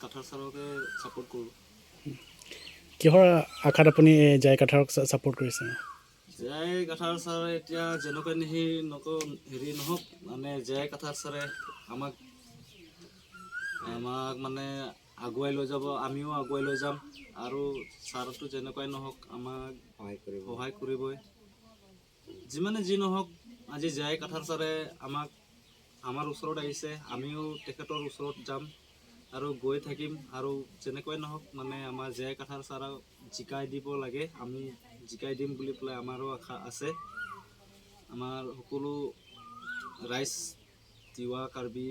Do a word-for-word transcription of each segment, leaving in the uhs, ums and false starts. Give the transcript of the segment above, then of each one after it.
কাথাৰ ছাৰকে ছাপোৰ্ট কৰোঁ। কিহৰ আশাত আপুনি এই জে আই কাথাৰক ছা-, ছাপোৰ্ট কৰিছে? জে আই কাথাৰ ছাৰ এতিয়া যেনেকৈ নেহি নকওঁ, হেৰি নহওক, মানে জে আই কাথাৰ ছাৰে আমাক, আমাক মানে আগুৱাই লৈ যাব, আমিও আগুৱাই লৈ যাম। আৰু ছাৰটো যেনেকুৱাই নহওক, আমাক সহায় কৰিব। সহায় কৰিবই। যিমানে যি নহওক, আজি জে আই কাথাৰ ছাৰে আমাক, আমাৰ ওচৰত আহিছে, আমিও তেখেতৰ ওচৰত যাম আৰু গৈ থাকিম। আৰু যেনেকুৱাই নহওক, মানে আমাৰ জে আই কাথাৰ ছাৰক জিকাই দিব লাগে, আমি জিকাই দিম বুলি পেলাই আমাৰো আশা আছে। আমাৰ সকলো ৰাইজ, তিৱা, কাৰ্বি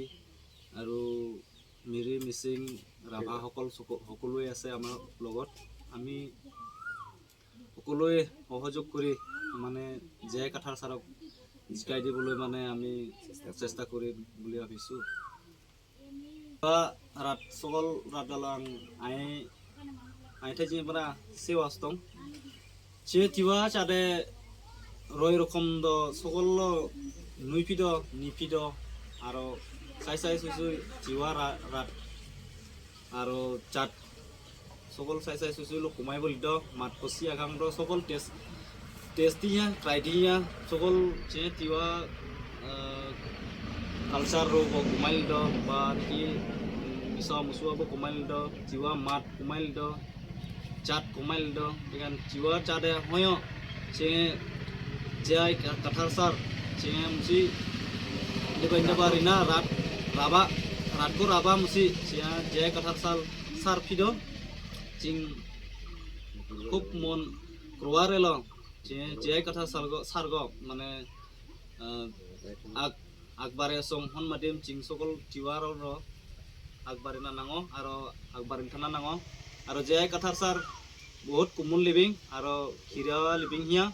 আৰু মিৰি, মিচিং, ৰাভাসকল সকলো, সকলোৱে আছে আমাৰ লগত। আমি সকলোৱে সহযোগ কৰি মানে জে আই কাথাৰ ছাৰক জিকাই দিবলৈ মানে আমি চেষ্টা কৰিম বুলি ভাবিছোঁ। Ba rat sokol rat dalang ai, ai thai jing para sewa stong. Che tiwa chade roi rokom do sokol lo nuipi do, nipi do, aro sai sai sui sui tiwa ra-, rat aro chat sokol sai sai sui sui lo kumai bol do, mat kosi agang do, sokol test, test diya, try diya, sokol che tiwa, eh, culture ro bo kumai do, ba ki, mm, miso muso bo kumai do, tiwa mat kumai do, chat kumai do, dengan tiwa chade hoyo, che jai ka-, kathar sar, che musi, deba deba rina rat, raba, rat ko raba musi, che jai kathar sar, sar pido, ching khup mon kruar elo, che jai kathar sar go, sar go, mane, eh, ak, akbare song hon madim ching sokol tiwa ro ro, akbare na nango, aro akbare thana nango, aro jai kathar sar, bahut kumun living, aro khira living hiya,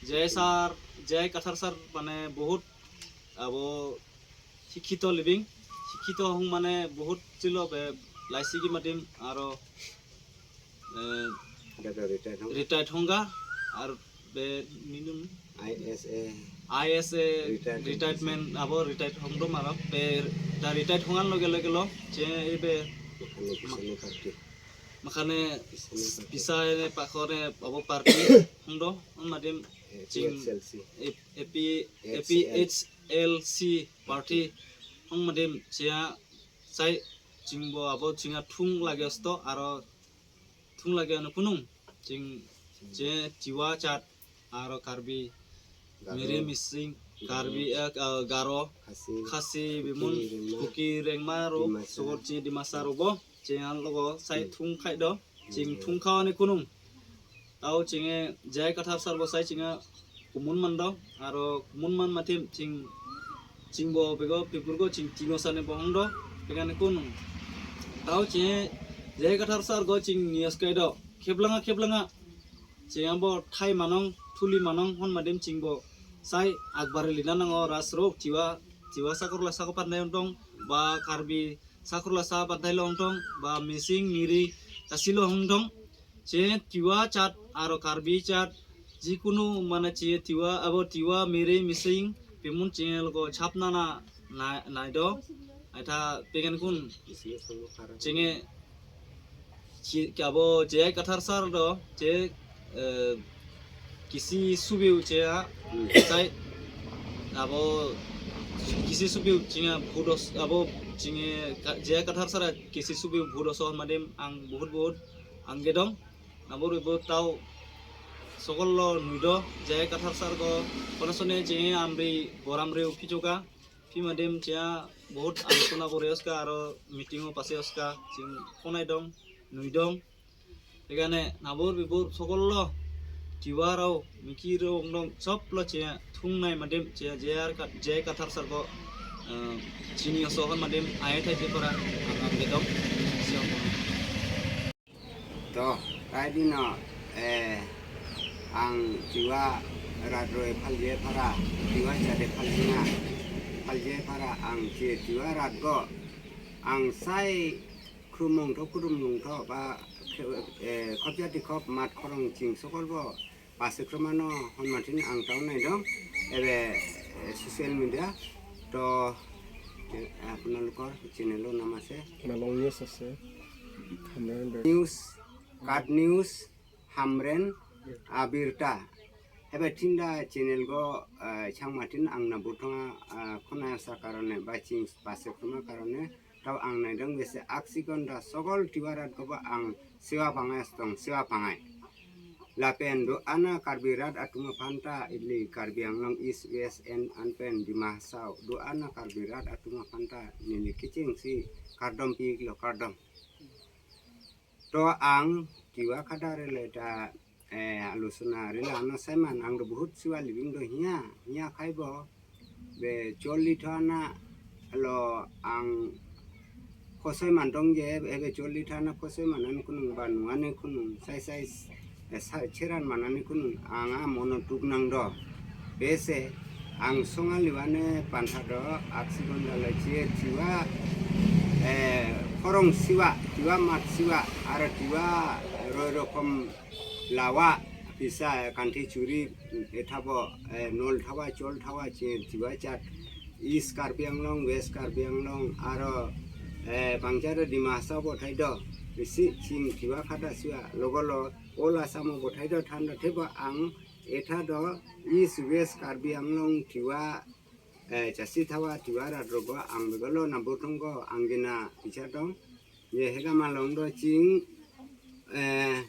jai sar, jai kathar sar, mane bahut abo শিক্ষিত living, শিক্ষিত hong mane bahut chilo be laisi ki madim aro, eh, Ada retired hong. Retired hongga ar be minum I S A. I S A retired retirement abo retired hong do mara be ta retired hongan loge loge lo che ebe Makhane kisane party. Makhane kisane party. Pisa ene pakhone abo party hong do hon madim ching A P H L C. A P, A P H L C party hong madim chia sai chingbo abo chinga thung lage sto aro thung lage ano kunung ching che tiwa chat aro Karbi Garo. Miri mising Karbi, eh, eh, Garo Khasi. Khasi bimun Kuki Rengma. Kuki Rengma ro Dimasa. Sokot chi Dimasa ro bo chinga logo sai thung khai do. Ching thung khao ni kunung. Tau chinge jai kathar sar bosai chinga kumun man do. Aro kumun man matim ching chingbo bego pipur go ching tino sane bohong do. Pegan kunung. Tau chinge jai kathar sar go ching nias kai do. Kheblanga kheblanga. Chingbo thai manong, thuli manong, hon madim chingbo. Sai akbar lina nango ras ro tiwa, tiwa sakur la sakur pandai untong, ba Karbi sakur la sa pandai long tong, ba mising miri kasilo hong tong. Che tiwa chat aro Karbi chat jikunu mane che tiwa abo tiwa miri mising pimun che logo chap nana na nai do. Aitha pegan kun chinge chi kabo jai kathar sar do che, eh, kisi subiu che a sai abo kisi subiu chinga bhudos abo chinge ka-, jai kathar sar kisi subiu bhudos madim ang bahut bahut angge dong. Nabur ibu tau sokol lo nuido jai kathar sar go kona sone je amri boram riu pichoka pi madim chia bahut alosona kore oska aro meeting o pase oska ching konai dong nuidong. Egane nabur bibur sokol lo tiwa rau miki rong dong sop lo chia thung nai madim chia jai kat jai kathar sar go, eh, chini oso hon madim ai thai je kora ang ang gedong. Siang. To, kaidino, eh, ang tiwa rat roi phalje phara, tiwa chade phalje na, phalje phara ang ti-, tiwa rat go, ang sai krumung tho, krumung tho, ba, eh, khop jati khop mat khorong ching sokol bo, pasikrom ano hon matin ang tau nai dong, ebe, eh, social media, to, আপোনালোকৰ চেনেলৰ নাম আছে Malong News আছে, Hamren Ber- News, Kat News, Hamren Abirta. Hebe tinda channel ko, eh, chang matin ang nabuthong, eh, khonai sa karone ba ching pasek thuma karone tau ang naidang bese aksi gonda sogol Tiwa rat ko ba ang sewa pangai stong sewa pangai. Lapen do-an a Karbi rat atum aphanta ili Karbi Anglong East West en anpen Dima Hasao do-an a Karbi rat atum aphanta neli kechengsi kardom piklo, kardom. To ang Tiwa khada rele ta, eh, alusona rila ano saiman ang do bahut sewa living do hiya, hiya khaibo. Be choli thana lo ang khosoi man dong je, ebe choli thana khosoi man an kunung ba nuane kunung sai sai, eh, sa cheran man an kunung ang a mono tuk nang do. Bese ang songa liwane pantha do aksi gonda la chie Tiwa, eh, khorong sewa, Tiwa mat sewa, ara Tiwa roi rokom lawa, pisa kanthi churi, eh, thabo, eh, nol thawa, chol thawa, ching Tiwa chat, East Karbi Anglong, West Karbi Anglong, aro, eh, bangchar Dima Hasao bo thai do, bisi ching Tiwa khada sewa, logolo, all Assam bo thai do than do thebo ang, etha do, East West Karbi Anglong Tiwa, eh, chasi thawa, Tiwa rat rogo, ang begolo nabuthong ko, ang gina pichar dong, ye hega malong do ching, eh,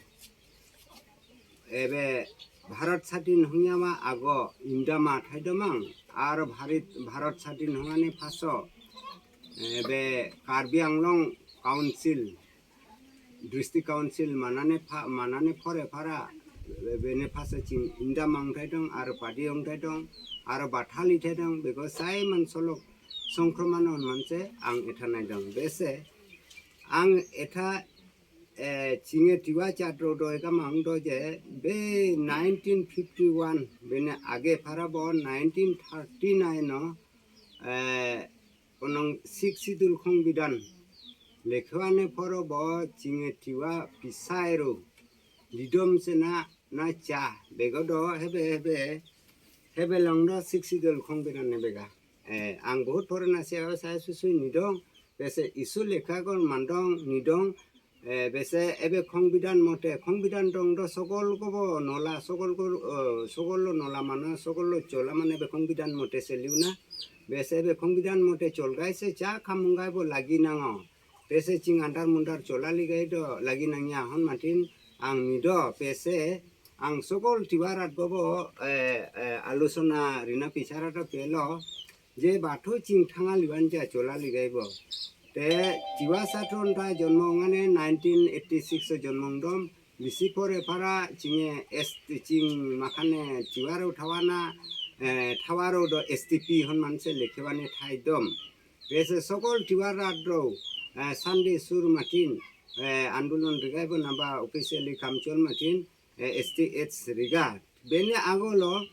ebe Bharat sadhin hongya ma ago indama thai do mang, ar Bharat, Bharat sadhin hongane phaso, ebe Karbi Anglong Council, District Council manane pha, manane phore phara, ebe ne phaso ching indamang thai dong, ar padi ong thai dong, ar bathali thai dong, bego sai man solok songkroman on manse ang etha nai dong. Bese ang etha, eh, chinge Tiwa chat ro do eka mang do je, be nineteen fifty-one, bene age phara bo nineteen thirty-nine no, eh, konong Sixth Schedule khongbidan lekhewane phoro bo chinge Tiwa pisai ro lidom sena na cha bego do hebe hebe hebe long do Sixth Schedule khongbidan ne bega. Eh, ang bahut phoro na se sai susui nidong, bese isu lekha kon mandong nidong, eh, bese ebe khongbidan mote, khongbidan dong do sogol ko bo nola, sogol ko, eh, sogol lo nola mano, sogol lo chola mane ebe khongbidan mote se liuna. Bese ebe khongbidan mote cholgai se cha khamungai bo lagi nango. Bese ching andar mundar chola ligai do lagi nangya hon matin ang nido, bese ang sogol Tiwa rat bobo, eh, eh, alusona rina pichara do pelo. Je batho ching thanga liwan ja chola ligai bo. Te Tiwa satron ta jonmo ngane nineteen eighty-six jonmo dom. Bisi phore phara chinge S T ching makhane Tiwa ro thawana, eh, thawa ro do S T P hon manse lekhewane thai dom. Bese sogol Tiwa rat ro, eh, Sunday sur matin, eh, andolon rigai bo naba officially kamchol matin, eh, S T H riga. Bene agolo,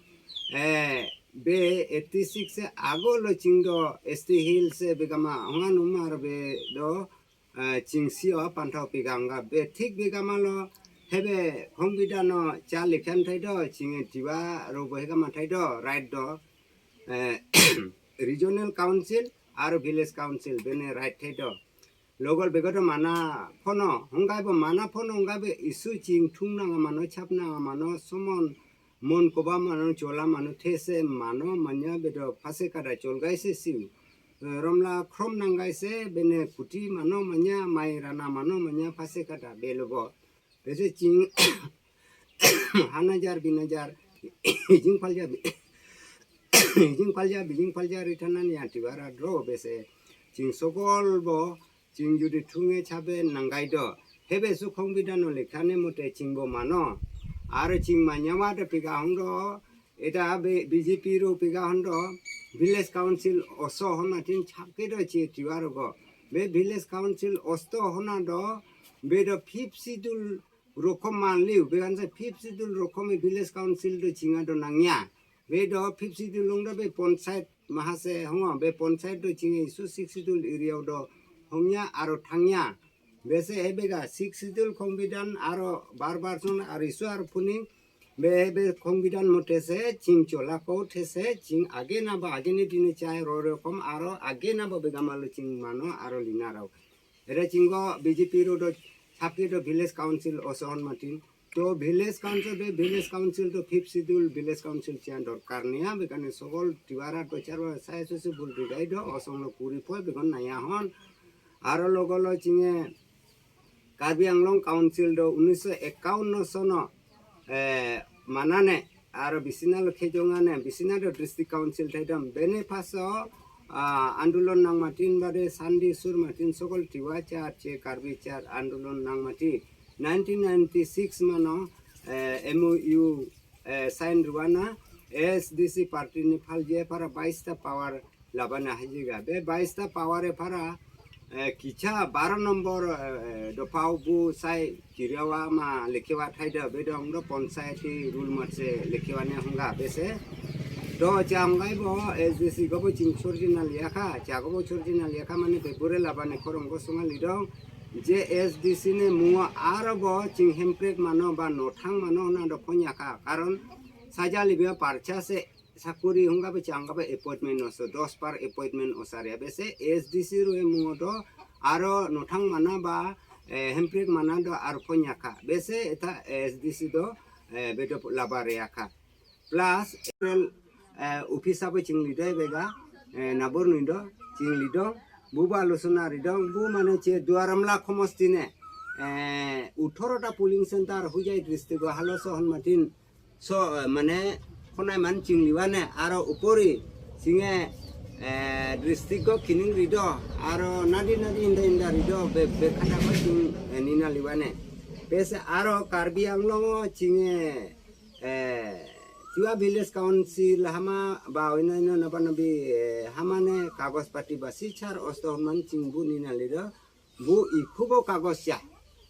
eh, be eighty-six se agolo chingdo S T Hill se begama hongan umar be do, eh, chingsi o pantha piganga be thik begama lo hebe khongbidan no cha lekhan thai do ching Tiwa ro bo hegama thai do right do, eh, regional council aro village council bene right thai do. Logol begodo mana phono, hongkai bo mana phono, hongkai bo isu ching thung nang mano, chap nang mano, somon mon koba mano, chola mano, these mano, manya bedo phase kada cholgai se siu. Eh, romla khrom nanggai se, bene kuti mano, manya, mai rana mano, manya phase kada belobo. Bese ching hanajar binajar, jing palja bi-, jing palja, bijing palja rithanan ya Tiwa rat ro bese. Ching sogol bo, ching judi thunge chabe nanggai do. Hebe su khongbidan no lekhane mote ching bo mano. Aro ching manyama de piga hong do, eta be B J P ro piga hon do, village council oso hon atin chapke do chi Tiwa ro go. Be village council osto hona do, be do fifth schedule rokom manliu, began se fifth schedule rokom e village council do chinga do nangya. Be do fifth schedule long do be panchayat mahase hongo, be panchayat do chinga isu sixth schedule area do hongya aro thangya. Bese ebega sixth schedule khongbidan aro bar bar son aro isu aro phuning Be be khongbidan mote se ching chola ko the se ching age na ba age ne dine chai ro ro kom aro age na ba begam alo ching mano aro lina rau. Ere chinggo B J P ro do chapke do village council oson matin. To village council be village council to fifth schedule village council chian dorkar niya be kane sogol tiwara to charwa sai susu bul dudai do osong lo puri poi begon naya hon. Aro logolo chinge Karbi Anglong Council do unis so ekaun no sono eh, manane aro bisina lo khejongane bisina do district council thaidam bene paso ah, andolon nang matin bade sandi sur matin sogol tiwa char che Karbi char andolon nang mati nineteen ninety-six mano eh, M O U eh, sign ruana A S D C party ni phalje para baista power labana hajiga be baista power e para eh, kicha baro number eh, dopau bu sai kiriawa ma lekewa thaida bedong do ponsayati rule matse lekewa ne hongga bese do changgai bo S D C go bo ching chorjina liakha cha go bo chorjina liakha mane be bure labane khorong go sunga lidong je S D C ne muwa aro bo ching hemprek mano ba nothang mano na do phonyakha karon saja libya parcha se sakuri hongga be changga be appointment no so dos par appointment osarya bese S D C ro e muwa do aro nothang mana ba eh, hemprek mana do arpho nyakha bese eta S D C do eh, bedo laba reakha plus April eh, office abe chingli do bega eh, nabor nindo chingli do buba losona ridong bu mane che Duaramla khomosti ne eh, uthorota polling center Hojai district go haloso hon matin so eh, mane khonai man chingli wane aro upori chinge eh, district go kining rido aro nadi nadi inda inda rido be be khata ko ching eh, nina liwane pese aro Karbi Anglong o chinge eh, Tiwa village council hama ba ina ina napa nabi eh, hama ne kagos pati basi char osto man chingbu nina lido bu ikhubo kagos ya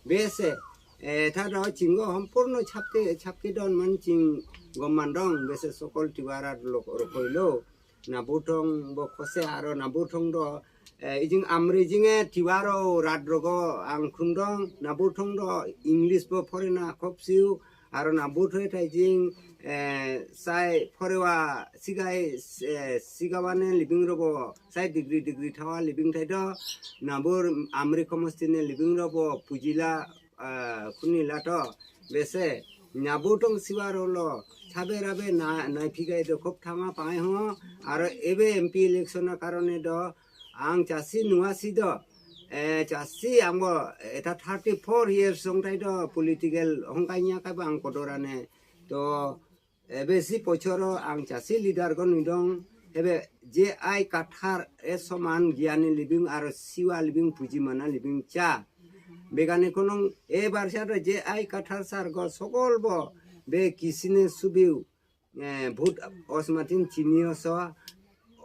bese eh, thado chingo hampurno chapke chapke don man ching gomandong bese sokol tiwara lok rokoilo nabuthong bo khose aro nabuthong do eh, ijing amri jinge tiwaro rat rogo angkhundong nabuthong do English bo foreign a khopsiu aro nabuthoi thaijing eh, sai phorewa sigai eh, sigawane libing robo sai degree degree thawa libing thaido nabur amri khomosti ne libing robo pujila ah, khuni lato bese nabuthong siwa rolo chabe rabe na nai phigai do khop thama pai ho aro ebe M P election a karone do ang chasi nuasi do eh, chasi angbo eta thirty four years song thaido political hongkainya ka bang kodorane to ebe si pochoro ang chasi leader go nidong ebe J I Kathar e soman giani libing aro siwa libing puji mana libing cha begane konong e barsa do J I Kathar sar go sokol bo be kisine subiu eh, vote osmatin chini oso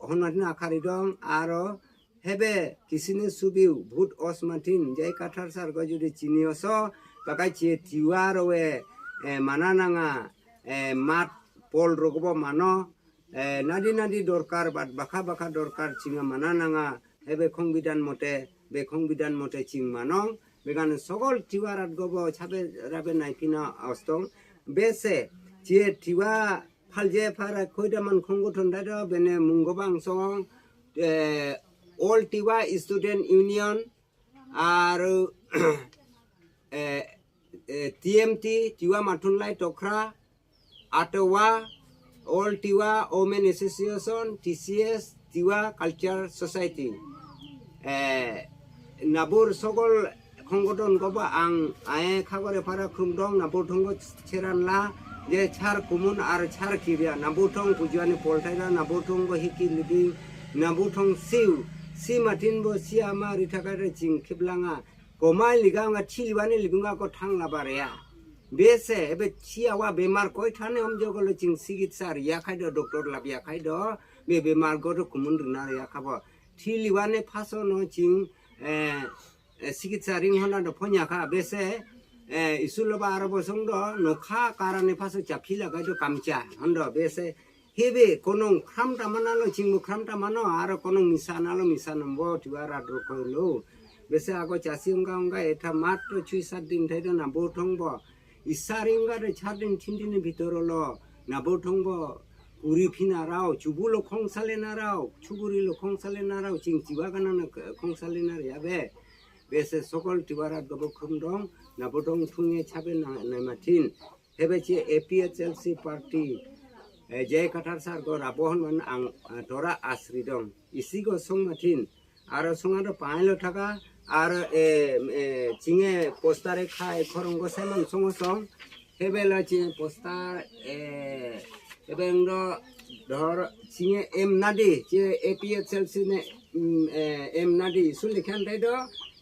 honmatin akhari dong aro hebe kisine subiu vote osmatin J I Kathar sar go judi chini oso pakai che tiwaro we eh, mana nanga eh, mat pol rogbo mano eh, nadi nadi dorkar bat bakha bakha dorkar chinga mana nanga hebe khongbidan mote be khongbidan mote ching manong began sogol tiwa rat gobo chabe rabe naipina ostong bese che tiwa phalje phara khoida man khonggothon dado bene munggo bang song eh, All Tiwa Student Union aro eh, eh, T M T Tiwa Mathunlai Tokra Atowa, All Tiwa Women Association, T C S, Tiwa Culture Society. Eh, nabur sogol khonggothon goba ang ae khagore phara khumdong nabuthong go cheran la je char kumun ar char kiria nabuthong pujuani poltaida nabuthong go hiki libing nabuthong siu si matin bo si ama rithakai re ching khiplanga komai liga nga chiliwani libinga ko thang labaria bese ebe chi awa bemar koi thane om jogolo ching sikitsa riya khai do doctor lab ya khai do be bemar go do kumun rina riya khabo chiliwani phaso no ching eh, eh, sikitsa ring hona do phonya kha bese eh, isulo ba aro bosong do nokha karani phaso chaphi lagai do kamcha hondo bese hebe konong khram tamana lo chingmu khram tamano aro konong misana lo misana bo tiwa rat rokoi lo bese ago chasi ongga ongga etha mat to chui sat din thai do nabuthong bo Isa ringga de char din tin din bhitor lo Nabutong bo kuri phin arau, chubu lo khong salen arau, chuguri lo khong salen arau, chingchiwa kana na khong salen arau ya be. Bese sokol Tiwa rat gobo khum dong, Nabutong thunge chabe na, na matin. Hebe che A P H L C party, eh, J I Kathar sar go rabo hon man ang, eh, tora asri dong. Isi go song matin. Aro song ado pain lo thaka, aro, eh, eh, chinge poster e khai khorong go seman song song. Hebe lo chinge poster, eh, hebe ang do dhor chinge em nadi, chinge A P H L C ne, mm, eh, em nadi. Su likhan dai do,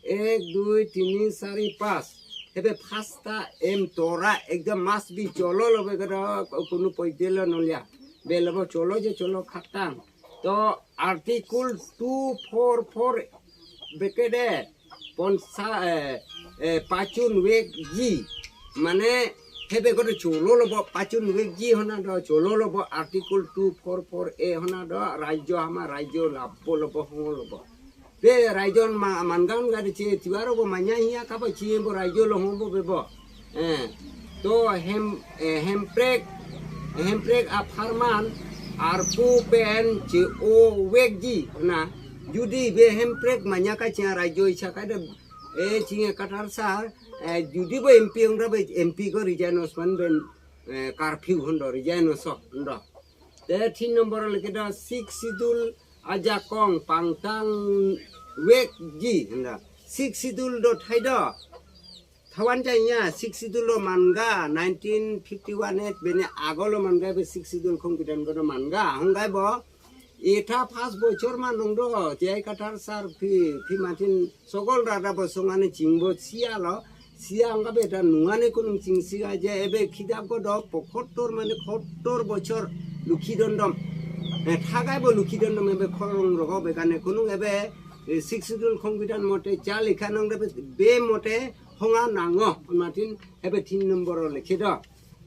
ek, dui, tini, sari, pas. Hebe phasta em tora ekdom must be cholo lo be kada kunu poite lo nolia. Be lo bo cholo je cholo khatang. To Article two four four bekede ponsa, eh, eh, pachun vekji. Mane hebe kodo cholo lo bo pachun vekji hona do cholo lo bo Article two four four A hona do raijo ama raijo labo lo bo hong lo bo. Be raijon ma mangan gari che tiwaro bo manya hiya kapa chi bo raijo lo hong bo be bo. Eh, to hem, eh, hemprek, hemprek apharman arpu pen che o vekji na. Judi be hemprek manya ka chinga raijo icha ka de, eh, chinge Kathar sar, eh, judi bo M P ong da be M P ko resign osman ben, eh, curfew hondo resign oso hondo. Te tin number leke da Sixth Schedule ajakong pangtang vekji henda. Sixth Schedule do thai do. Thawan jainya Sixth Schedule lo manga nineteen fifty-one et bene ago lo manga be Sixth Schedule khong kidan ko do manga hong gai bo. Itha pas bochor ma nong do J I Kathar sar phi, phi matin sokol rada bo song ane chingbo sia lo. Sia ang ka be ta nung ane kunung chingsi aja ebe khidap ko do pokhottor mane khottor bochor lukhi dondom. Eh, thagai bo lukhi dondom ebe khorong rogo be kane kunung ebe, eh, Sixth Schedule khong kidan mote cha likha nong de be, be mote honga nango matin ebe tin number leke do.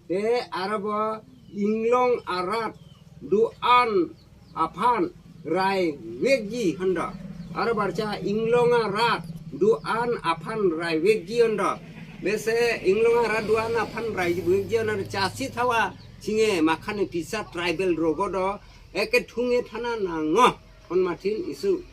Te aro bo inglong arat do-an aphan rai vekji hondo. Aro barcha inglong arat do-an aphan rai vekji hondo. Bese inglong arat do-an aphan rai vekji hondo chasi thawa chinge makhane pisa tribal rogo do eke thunge thana nango hon matin isu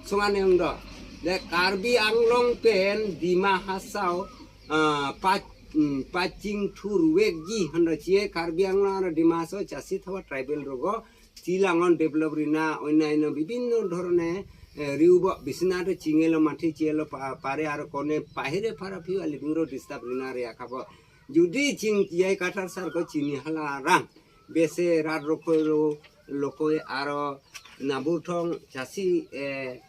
songa ne hondo. De Karbi Anglong pen Dima Hasao, ah, pa, mm, paching thur vekji hondo chie Karbi Anglong aro Dima Hasao chasi thawa tribal rogo chilangon develop rina oinaino bibinno dhorone, eh, riubo bisina to chingelo mathi chielo pa, pare aro kone pahire phara phiu alibingro disturb rina re akhabo. Judi ching J I Kathar sar ko chini hala rang bese rat rokoi lo lokoi aro Nabutong chasi, eh,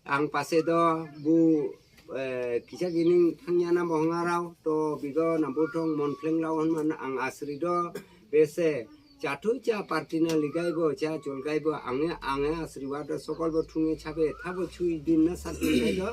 ang pase do bu, eh, kicha gining thangya na mohong arau to bigo Nabutong monphleng lau hon man ang asri do bese chathu cha party na ligai bo cha chulgai bo ange ange asri wa do sokol bo thunge chabe thabo chui din na sat din thai do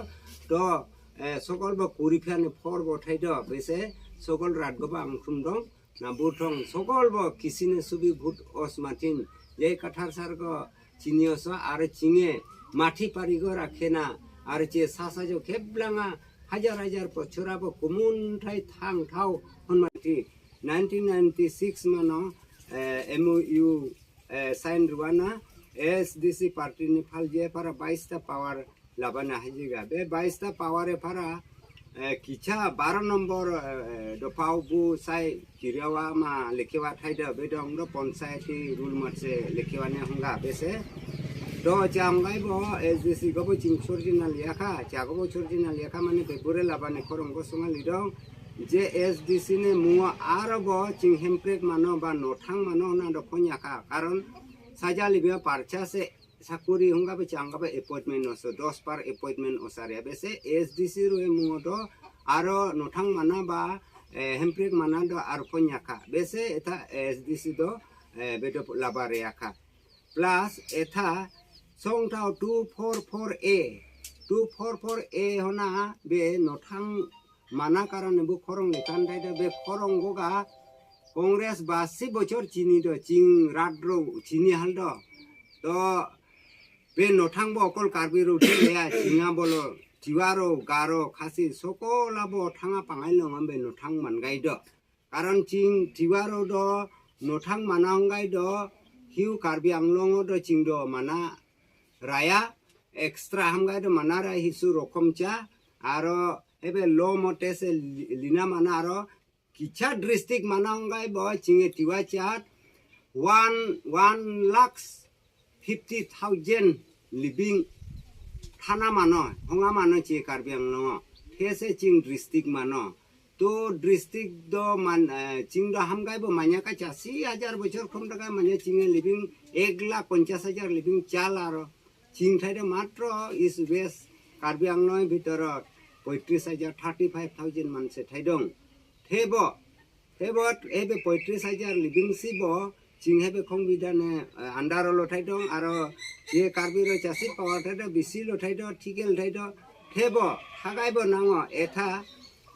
to, eh, sokol bo kuri phan phor bo thai do bese sokol rat go ba ang thum dong. Nabutong sokol bo kisine subi vote os matin J I Kathar sar ko chini oso aro chinge mathi pari go rakhena aro che sasa jo kheblanga hajar hajar pochora bo kumun thai thang thau hon mathi nineteen ninety-six mano, eh, M O U, eh, sign ruana S D C party ni phalje para baista power labana hajiga. Be baista power e para, eh, kicha baro number, eh, dopau bu sai kiriawa ma lekewa thaida be dong do panchayati rule matse lekewa ne hongga bese. Do cham gai bo S D C go bo ching sorji na liakha, cha go bo sorji na liakha mane be bure labane khorong go sunga lidong. Je S D C ne mua aro bo ching hemprek mano ba nothang mano na do ponyakha. Karon saja libya parcha se sakuri hongga be chang ga be appointment oso dos par appointment osar ya bese S D C ro emu do aro nothang mana ba, eh, hemprek mana do arpon yakha bese eta S D C do, eh, bedo labar yakha plus eta songtau two four four A, two four four A hona be nothang mana karan bu khorong lekan dai da be khorong goga Congress basi bochor chini do ching rat ro chini hal do. To be nothang bo okol Karbi ro di ya chinga bolo Tiwaro, Garo, Khasi, soko labo thang apang ailong ambe nothang man gai do. Karon ching Tiwaro do, nothang mana hong gai do, hiu Karbi Anglong do ching do mana raya, extra ham gai do mana raya hisu rokom cha, aro ebe lo mote se li-, lina mana aro, kicha district mana hong gai bo ching e Tiwa chat, one, one lakh fifty thousand living thana mano, honga mano chi Karbi Anglong. These ching district mano. To district do man, eh, ching do ham gai bo manya ka chasi hajar bochor khom ta gai manya ching e living ek lakh ponchas hajar living chal aro. Ching thai do matro East West Karbi Anglong bhitorot poitris hajar, thirty five thousand man se thai dong. Thebo, thebo ebe poitris hajar living si bo, ching hebe khong bidane, eh, andar lo thai dong, aro ye Karbi lo chasi power thai do, bisi lo thai do, thikel thai do, thebo, hagai bo nango, etha,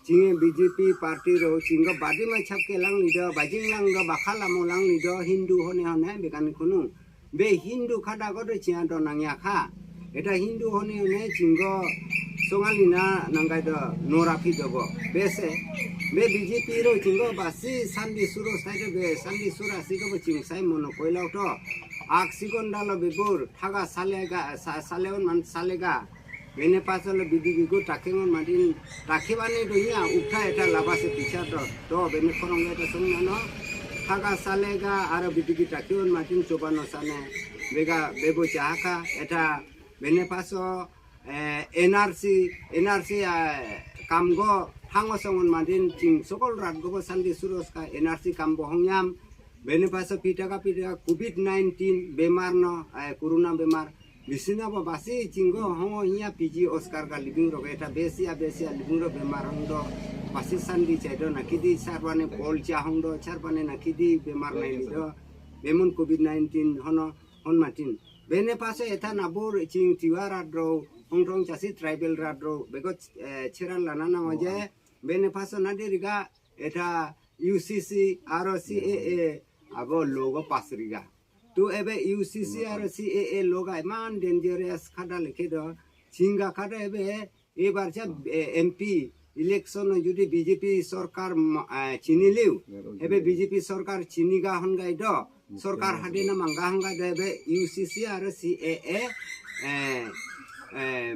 ching e B J P party ro, ching ko badi ma chap ke lang ni do, bajing lang do, bakha lamo lang ni do, Hindu hone hone, bekan khunung. Be Hindu khada ko do chia do nang ya kha. Eta Hindu hone hone ching ko songalina nang kai do nora phi do bo. Be se, be B J P ro ching ko basi Sunday suro sai do be Sunday sura si ko bo ching sai mono koilau to. Ak sikon dalo bebur, thaga salega, sa-, saleon man salega. Bene paso lo B J P ko taking on matin, taking bani do ya, ukta eta laba se pichar do. Do bene khorong eta song na no. Thaga salega aro B J P taking on matin choba no sane. Bega bebo chahaka, eta bene paso, eh, N R C, N R C, eh, kam go, hango song on matin ching sokol rat go bo Sunday suros ka N R C kam bo hongyam. Bene paso pita ka pita covid nineteen bemar no, eh, corona bemar. Bisina bo basi ching ko hongo hiya P G Oscar ka living ro eta besi a besi a living ro bemar hong do. Basi Sunday chai do na kidi charbane bol cha hong do charbane na kidi bemar nai ni do. Bemun covid nineteen hono hon matin. Bene paso eta nabur ching Tiwa rat ro hong rong chasi tribal rat ro bego, eh, cheran lana na waje. Bene paso nadi riga eta U C C aro C A A abo logo pass riga. Tu ebe U C C aro C A A loga iman dangerous khada lekhe do. Chingga khada ebe ebar cha, eh, M P election jodi B J P sorkar ma-, eh, chini liu. Ebe B J P sorkar chini ga hon gai do. Sorkar hade na mangga hon gai do ebe U C C aro C A A, eh, eh,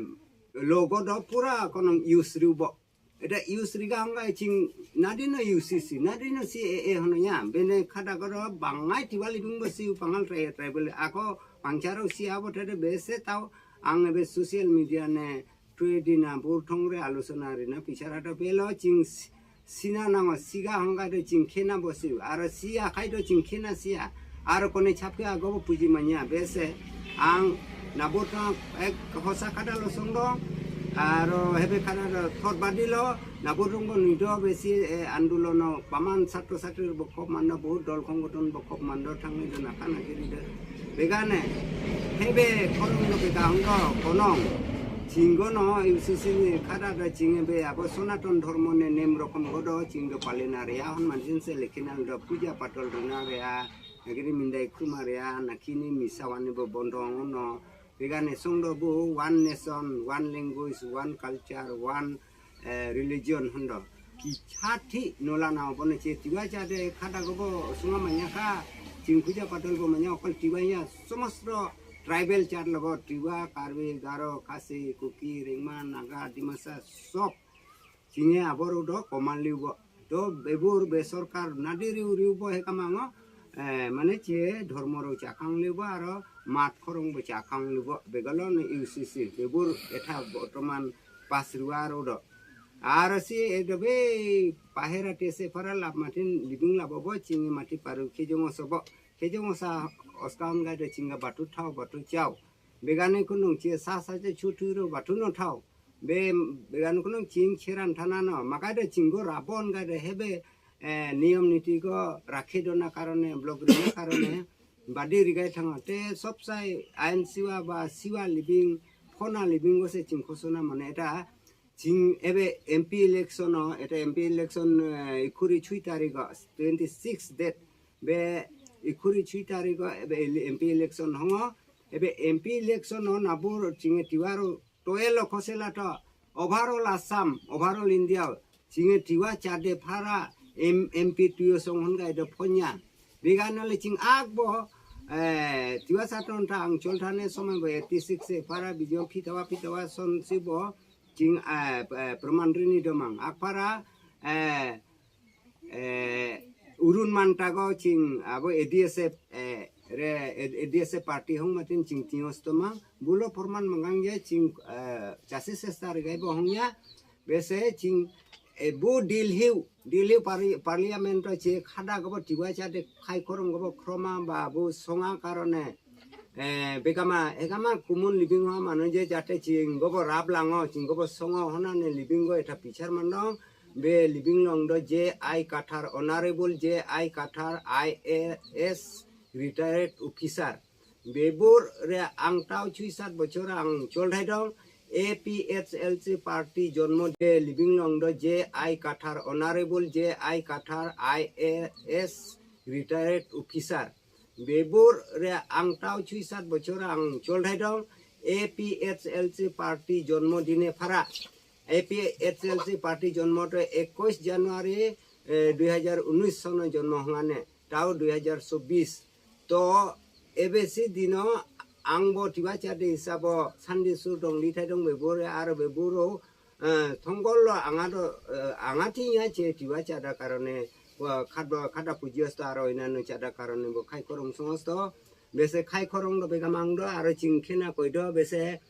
logo do pura konom use riu bo. Eta use riga hong gai ching nadi no U C C, nadi no C A A hono ya. Bene khada ko do bangai Tiwa living bo si pangal tri-, tribal ako pangcharo si abo tade bese tau ang be social media ne trade na burthong re alusona rina pichara do belo ching s-, sina nango siga hong gai do ching khena bo si. Aro sia khai do ching khena sia. Aro kone chapke ago bo puji manya bese ang nabur ta ek hosa khada lo song do aro hebe khada lo thot badi lo nabur rong bo nido besi, eh, andulono paman satro satri bokhop mando bohut dol khong gotun bokhop mando thang ni do nakan agiri do begane hebe khorong lo bega hong do konong chinggo no U C C ni khada do ching be abo Sonaton Dhormo ne nem rokom go do ching do palina ria hon manjin se lekin ang do puja patol rina ria. Nagiri mindai khuma ria, nakini misa wani bo bondong no. Begane song do bu one nation, one language, one culture, one, eh, religion hondo. Kichati nola na bo ne che Tiwa cha de khada go bo sunga manya kha. Ching puja patol bo manya okol Tiwa ya somostro tribal char logo Tiwa, Karbi, Garo, Khasi, Kuki, Rengma, Naga, Dimasa, sob. Ching e abor udo koman liu bo. To bebur be sorkar nadi riu riu bo he kamango, eh, mane che dhormo ro chakang liu bo aro mat khorong bo chakang liu bo. Begalon U C C bebur etha botoman pas rua ro do. Aro si edo be pahera te se para lap matin living labo bo ching e mati paru kejong oso bo. Kejong osa oskam ga de chingga batu thau batu chau. Begane kunung che sa sa che chutu ro batu no thau. Be, began kunung ching cheran thana no. Makai de chinggo rabon ga de hebe, eh, niyom niti ko rakhe dona karone, block rina karone, badi rigai thang te sob sai ain siwa ba siwa living, phona living go se ching khosona mane eta ching ebe M P election no, eta M P election, eh, ikhuri chui tarik go, twenty six date, be ikhuri chui tarik go, ebe ele-, M P election hongo, ebe M P election no nabur ching e Tiwaro, toel lo khosela to, overall Assam, overall India, chinge Tiwa chade phara M, M P tuyo songhon gai do phonya. Bigana le ching akbo, eh, Tiwa saton ta angchol thane somai bo eighty six se phara bijo phitawa phitawa son si bo ching, eh, eh, Praman Rini domang. Akphara, eh, eh, Urun Manta go ching abo A D S F, eh, re, A D S F party hong matin ching tios tomang. Bulo Praman Mangang je ching, eh, chasi sesar gai bo hongya. Bese ching, eh, bu Delhi, Delhi pari-, parliament to che khada gobo Tiwa chade khai khorong gobo kroma ba bu songa karone. Eh, bekama, ekama kumun libing ho manu je jate ching gobo rap lango, ching gobo songo honane libing go eta pichar mandong, be libing long do J I Kathar, Honorable J I Kathar, I A S retired officer. Bebur re angtau chuisat bochor angchol dhaidong, A P H L C party jonmo de libing long do J I Kathar, Honorable J I Kathar, I A S retired officer. Bebur re angtau chuisat bochor angchol dhaidong, A P H L C party jonmo dine phara. A P H L C party jonmo to একুশ January, eh, দুই হাজার উনিশ sono jonmo hongane, tau দুই হাজার চব্বিশ. To A B C dino angbo Tiwa chade hisabo Sunday school dongli thaidong bebur aro beburo, eh, thongkol lo angado, eh, angati ya che Tiwa chada karone, wa khadba khada pujios to aro inano chada karone bo khai khorong songos to. Bese khai khorong do begamang do aro ching khena koi do bese,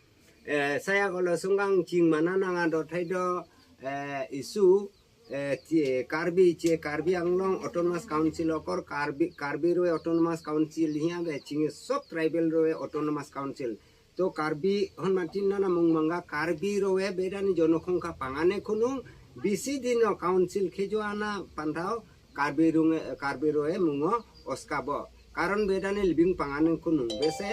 eh, saya golo sunggang ching mana nanga do thai do, eh, isu, eh, ti-, Karbi che Karbi Anglong Autonomous Council okor Karbi, Karbi Roe Autonomous Council hiya be ching sob tribal Roe Autonomous Council. To Karbi hon matin nana mung manga Karbi Roe bedani jonokhong ka pangane khunung bisi dino council khejo ana pandao Karbi Rung, Karbi Roe mungo oskabo. Karon bedani libing pangane khunung bese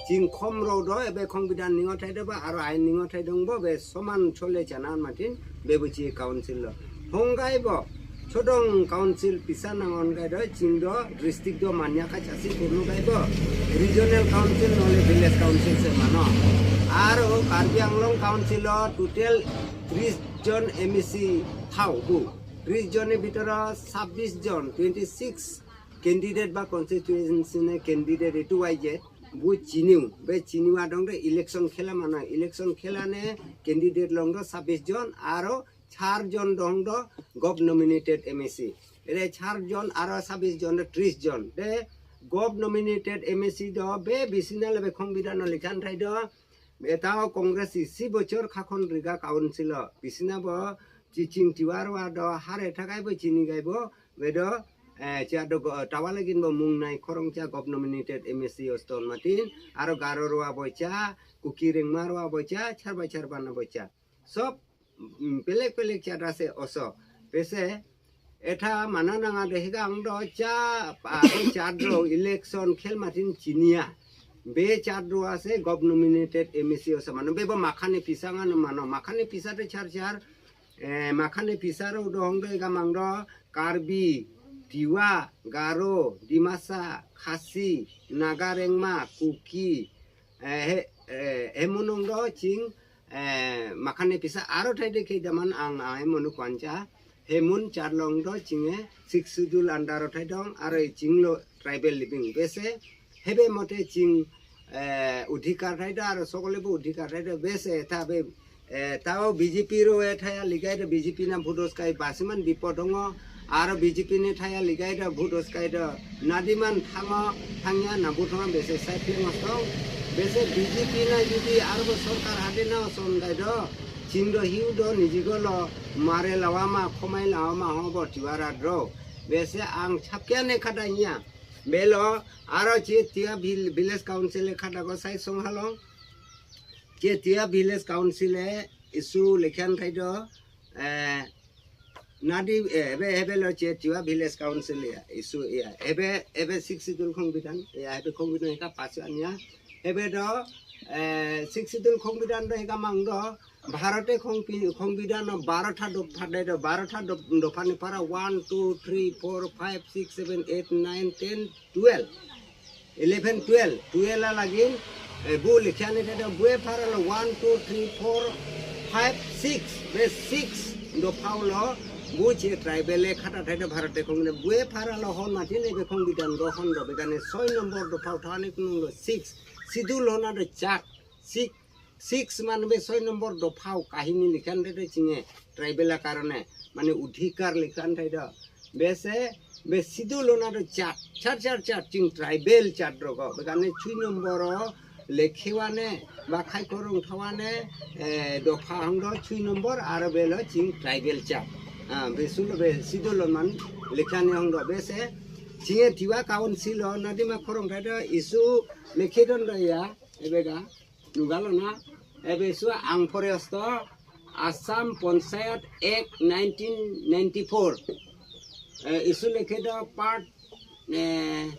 chingkhom ro do ebe khong bidan ningo thai do ba aro ain ningo thai dong bo be soman chole chanan matin bebuchi council lo. Honggai bo chodong council pisa nangon gai do ching do district do manya ka chasi kurnu gai bo regional council nole village council se mano. Aro Karbi Anglong council lo total tris jon M A C thau bu. Tris jon ni bhitor sabis jon, twenty six candidate ba constituency ne candidate itu Y Z bu chiniu, be chiniu adong de election khela mana, election khela ne candidate long do sabis jon, aro char jon dong do gov nominated M A C. Ere char jon aro sabis jon de tris jon. De gov nominated M A C do be bisina lebe khong bidan no likhan thai do. Etao Congress isi bochor khakhon riga council lo. Bisina bo chiching tiwar wa do hare thakai bo chini gai bo. Bedo, eh, cha do go, tawa lagin bo mung nai khorong cha gov nominated M A C oston matin. Aro Garo roa bo cha, Kuki Rengma roa bo cha, charba charba na bo cha. Sob, mm, pelek pelek chada se oso. Bese, etha mana nanga de higang do cha, pa, chadro election khel matin chinia. Be chadro ase gov nominated M A C oso mano. Be bo makhane pisa ngan mano. Makhane pisa de char char. Eh, makhane pisa ro do hong do higamang do Karbi, Tiwa, Garo, Dimasa, Khasi, Naga Rengma, Kuki, eh, he, eh, hemunung do ching, eh, makhane pisa aro thai de ke daman ang, ang hemunu kwancha, hemun charlong do chinge, six schedule under thai dong, aro chinglo tribal living. Bese, hebe mote ching, eh, udhikar thai do, aro sokole bo udhikar thai do, bese, tha be, eh, tao B J P ro e thaya ligai do B J P na bhudos kai basiman bipod hongo, aro B J P ne thaya ligai do bhudos kai do nadiman thango, thangya na bhut hongo bese sai phleng osong, bese B J P na judi aro bo sorkar hade na oson kai do, ching do hiu do nijigolo mare lawama, khomai lawama ho bo tiwara dro, bese ang chapkya ne khada nya, belo, aro che Tiwa vil-, village council e khada ko sai song halong, che Tiwa village council e isu lekhan kai do, eh, nadi, eh, ebe, ebe lo che Tiwa village council ya, isu ya, ebe, ebe six schedule khong bidan, ya, ebe khong bidan ka pas anya, ebe do, eh, six schedule khong bidan do higamang do, Bharote khong pi-, khong bidan no barotha dopha de do, barotha dop-, dopha ni para one, two, three, four, five, six, seven, eight, nine, ten, twelve. Eleven, twelve. Twelve alagin, eh, bu likhan ite do, bue para lo one, two, three, four, Five, six, be six dopha lo, bu che tribal le khata thai do Bharat dekhong ne, bue phara lo hon mati ne bekhong bidan do hon do begane soi nombor dopha thani kunung lo six, schedule hona do chak, six, six man be soi nombor dopha kahini likhan thai do chinge tribal a karone, mane udhikar likhan thai do. Bese, be schedule hona do chak, char char char ching tribal chak roko. Begane sui nombor o lekhe vane, ba khai korong tha vane, eh, dopha hong do sui nombor aro belo ching tribal chak. Ah, be sulo be schedule lo man lekhan hong do bese. Chinge Tiwa Council lo nadima korong thai do isu lekhe don do ya, ebega. Nugalo na, ebe isu angphore osto Assam Panchayat Act nineteen ninety-four. Eh, isu lekhe do part, eh,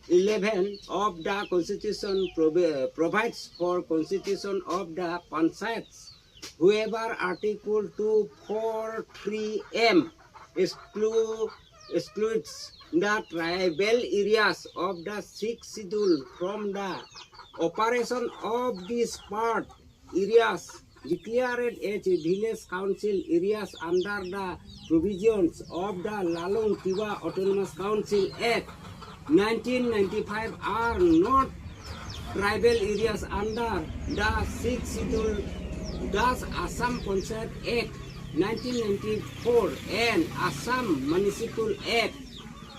eleven of the Constitution provi-, provides for constitution of the panchayats, whoever Article two four three M exclu-, excludes the tribal areas of the Sixth Schedule from the operation of these part areas declared as village council areas under the provisions of the Lalung Tiwa Autonomous Council Act nineteen ninety-five are not tribal areas under the Sixth Schedule, thus Assam Panchayat Act nineteen ninety-four and Assam Municipal Act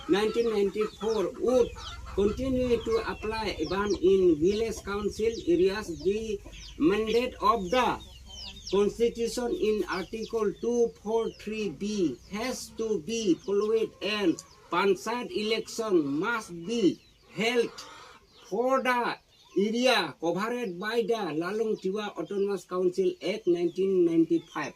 nineteen ninety-four would continue to apply even in village council areas. The mandate of the Constitution in Article two four three B has to be followed and Panchayat election must be held for the area covered by the Lalung Tiwa Autonomous Council Act nineteen ninety-five.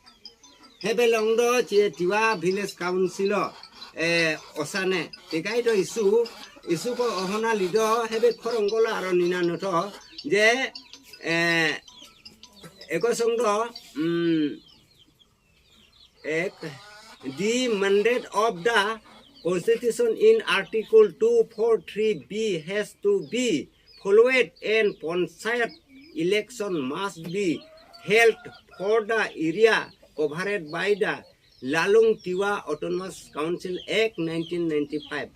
Hebe long do che Tiwa Village Council lo, eh, osane. Tekai do isu, isu ko ohona lido, hebe khorong ko la aro nina noto, je, eh, ekosong do, mm, ek, the mandate of the Constitution in Article two four three B has to be followed and Panchayat election must be held for the area covered by the Lalung Tiwa Autonomous Council Act nineteen ninety-five.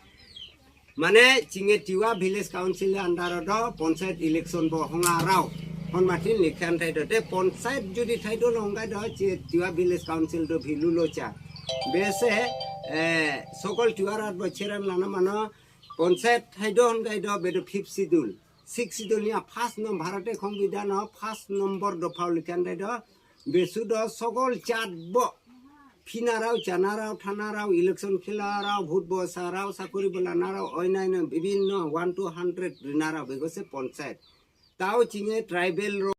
Mane chinge Tiwa Village Council under do panchayat election bo honga rao. Hon matin likhan thai do te panchayat jodi thai do long kai do che Tiwa Village Council do bhilu lo cha. Bese, eh, sokol Tiwa rat bo cheran lana mano panchayat thai do hon kai do be do fifth schedule. Sixth schedule ya first nom Bharat khong bidan o first nombor dopha likhan thai do. Besu do sokol chat bo. Phinarao, chanarao, thanarao, election khilarao, vote bosarao, sakori bolanarao, oinai na bibinno one to hundred rinarao, begose panchayat. Tao chinge tribal ro